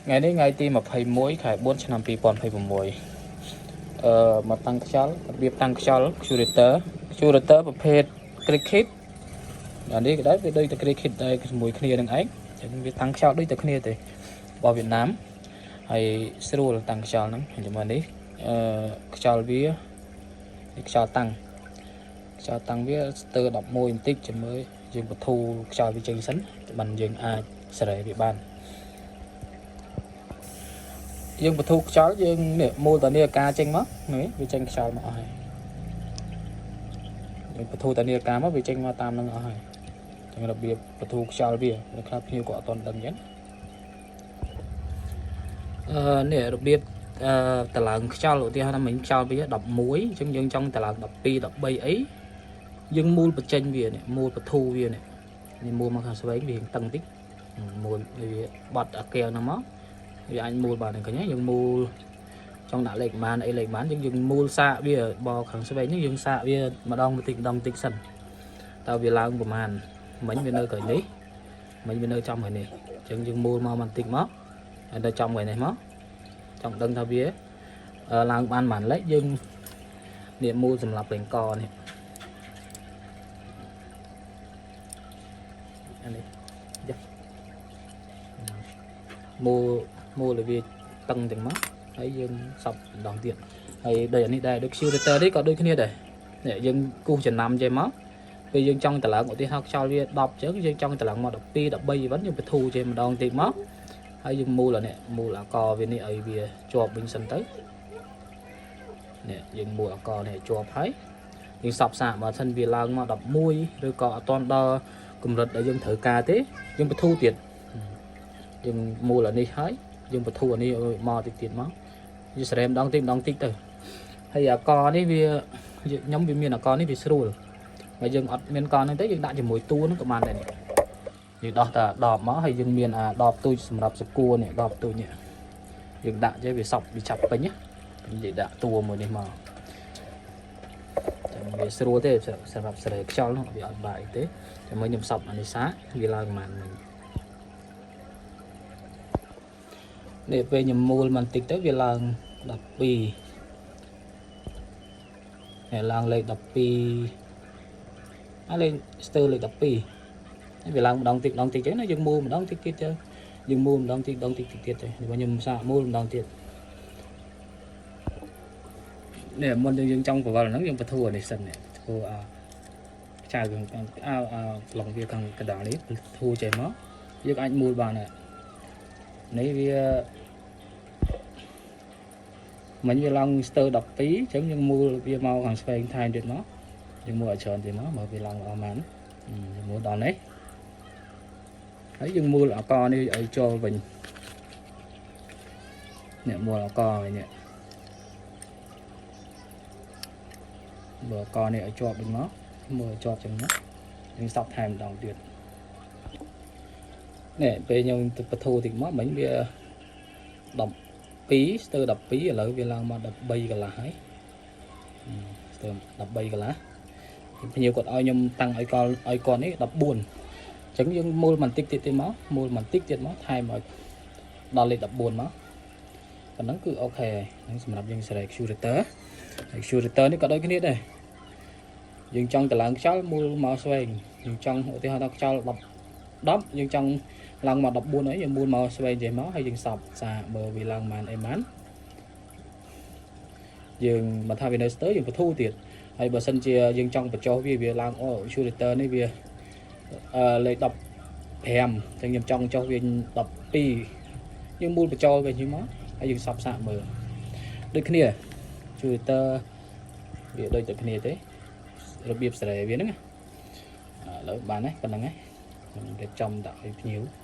ថ្ងៃនេះថ្ងៃទី21ខែ4ឆ្នាំ2026មកតាំងខ្យល់របៀបតាំងខ្យល់ Curator Curator ប្រភេទ Cricket អានេះក៏ដែរវាដូចតែ Cricket ដែរជាមួយគ្នានឹងឯងចឹងវាតាំងខ្យល់ដូចតែគ្នាទេរបស់វៀតណាមហើយស្រួលតាំងខ្យល់ហ្នឹងខ្ញុំមើលនេះខ្យល់វានេះខ្យល់តាំងខ្យល់តាំងវាស្ទើរ11បន្តិចចាំមើលយើងបធូរខ្យល់វាចេញសិនបានយើងអាចសេរីវាបាន យើងបធូរខ្យល់យើងនេះមូលតានីអាការចេញមកនេះវាចេញខ្យល់មកអស់ហើយយើងបធូរតានីអាការមកវាចេញមកតាមនឹងអស់ហើយចឹងរបៀបបធូរខ្យល់វានៅខ្លះភ្ញៀវក៏អត់ទាន់ដឹងចឹងនេះរបៀបតឡើងខ្យល់ឧទាហរណ៍ថាមិញខ្យល់វា11អញ្ចឹងយើងចង់តឡើង12 13អីយើងមូលបញ្ចេញវានេះមូលបធូរវានេះនេះមូលមកខាងស្វែងវាតឹងតិចមូលវាបត់អាកែវហ្នឹងមក វាអាចមូលបានហ្នឹងឃើញទេយើងមូលចង់ដាក់លេខប៉ុន្មានអីលេខប៉ុន្មានយើងយើងមូលសាកវាបខាងស្វែងនេះយើងសាកវាម្ដងបន្តិចម្ដងបន្តិចសិនតើវាឡើងប្រហែលមិញវានៅក្រោយនេះមិញវានៅចំក្រោយនេះអញ្ចឹងយើងមូលមកបន្តិចមកហើយដល់ចំក្រោយនេះមកចង់ដឹងថាវាឡើងបានប៉ុន្មានលេខយើងនេះមូលសម្រាប់លេងកនេះអានេះយ៉ាមូលមូលឲ្យវាតឹងទាំងមកហើយយើងសប់ម្ដងទៀតហើយដូចអានេះដែរដូច curator នេះក៏ដូចគ្នាដែរនេះយើងគូសចំណាំចេះមកពេលយើងចង់តម្លើងឧទាហរណ៍ខ្យល់វា10អញ្ចឹងយើងចង់តម្លើងមក12 13វិញយើងបធូរចេះម្ដងទៀតមកហើយយើងមូលអានេះមូលអាកវានេះឲ្យវាជាប់វិញសិនទៅនេះយើងមូលអាកនេះឲ្យជាប់ហើយយើងសប់សាកបើសិនវាឡើងមក11ឬក៏អត់ទាន់ដល់កម្រិតដែលយើងត្រូវការទេយើងបធូរទៀតយើងមូលអានេះហើយយើងបធូរអានេះឲ្យមកតិចទៀតមកយើងសេរីម្ដងតិចម្ដងតិចទៅហើយអាកនេះវាខ្ញុំវាមានអាកនេះវាស្រួលបើយើងអត់មានកហ្នឹងទេយើងដាក់ជាមួយតួហ្នឹងក៏បានដែរនេះយើងដោះតែដបមកហើយយើងមានអាដបទូចសម្រាប់សកួរនេះដបទូចនេះយើងដាក់ចេះវាសប់វាចាប់ពេញណាយើងដាក់តួមួយនេះមកចាំវាស្រួលទេសម្រាប់សេរីខ្យល់នោះវាអត់បាក់អីទេចាំមើលខ្ញុំសប់អានេះសាវាឡើងប្រហែលមិញនេះពេលខ្ញុំមូលបន្តិចទៅវាឡើង12ហើយឡើងលេខ12អាលេខស្ទើរលេខ12ហើយវាឡើងម្ដងតិចម្ដងតិចចឹងណាយើងមូលម្ដងតិចទៀតទៅយើងមូលម្ដងតិចម្ដងតិចទៀតទៅនេះខ្ញុំសាកមូលម្ដងទៀតនេះមុនយើងចង់បវល់ហ្នឹងយើងបធូរនេះសិននេះធ្វើអាចៅខាងអើអើឡុងវាខាងកណ្ដាលនេះបធូរចេះមកយើងអាចមូលបានដែរនេះវាមិញវាឡើងស្ទើរ12អញ្ចឹងយើងមូលវាមកខាងស្វែងថែមទៀតមកយើងមូលឲ្យច្រើនទៀតមកមើលវាឡើងល្អម៉ានយើងមូលដល់នេះហើយយើងមូលអកនេះឲ្យចូលវិញនេះមូលអកវិញនេះមូលអកនេះឲ្យជាប់វិញមកមូលឲ្យជាប់ចឹងមកយើងសប់ថែមម្ដងទៀតនេះពេលខ្ញុំទៅបធូរតិចមកមិញវា12ស្ទើរ12ឥឡូវវាឡើងមក13កន្លះហើយស្ទើរ13កន្លះភ្ញៀវគាត់ឲ្យខ្ញុំតាំងឲ្យកលឲ្យគាត់នេះ14អញ្ចឹងយើងមូលបន្តិចទៀតទេមកមូលបន្តិចទៀតមកថែមឲ្យដល់លេខ14មកប៉ុណ្ណឹងគឺ OK ហើយហ្នឹងសម្រាប់យើងសេរី curator ហើយ curator នេះក៏ដូចគ្នាដែរយើងចង់តម្លើងខ្យល់មូលមកស្វែងយើងចង់ឧទាហរណ៍ថាខ្យល់10 10យើងចង់ឡើងមក14អីយើងមូលមកស្វែងចេះមកហើយយើងសប់សាមើលវាឡើងប៉ុន្មានអីប៉ុន្មានយើងបើថាវានៅស្ទើរយើងបធូរទៀតហើយបើសិនជាយើងចង់បញ្ចុះវាវាឡើងអូ curator នេះវាលេខ15អញ្ចឹងខ្ញុំចង់ចុះវា12យើងមូលបញ្ចូលវាជាងមកហើយយើងសប់សាកមើលដូចគ្នា curator វាដូចតែគ្នាទេរបៀបសេរីវាហ្នឹងឥឡូវបានហើយប៉ុណ្្នឹងហើយខ្ញុំរៀបចំដាក់ឲ្យភ្ញៀវ។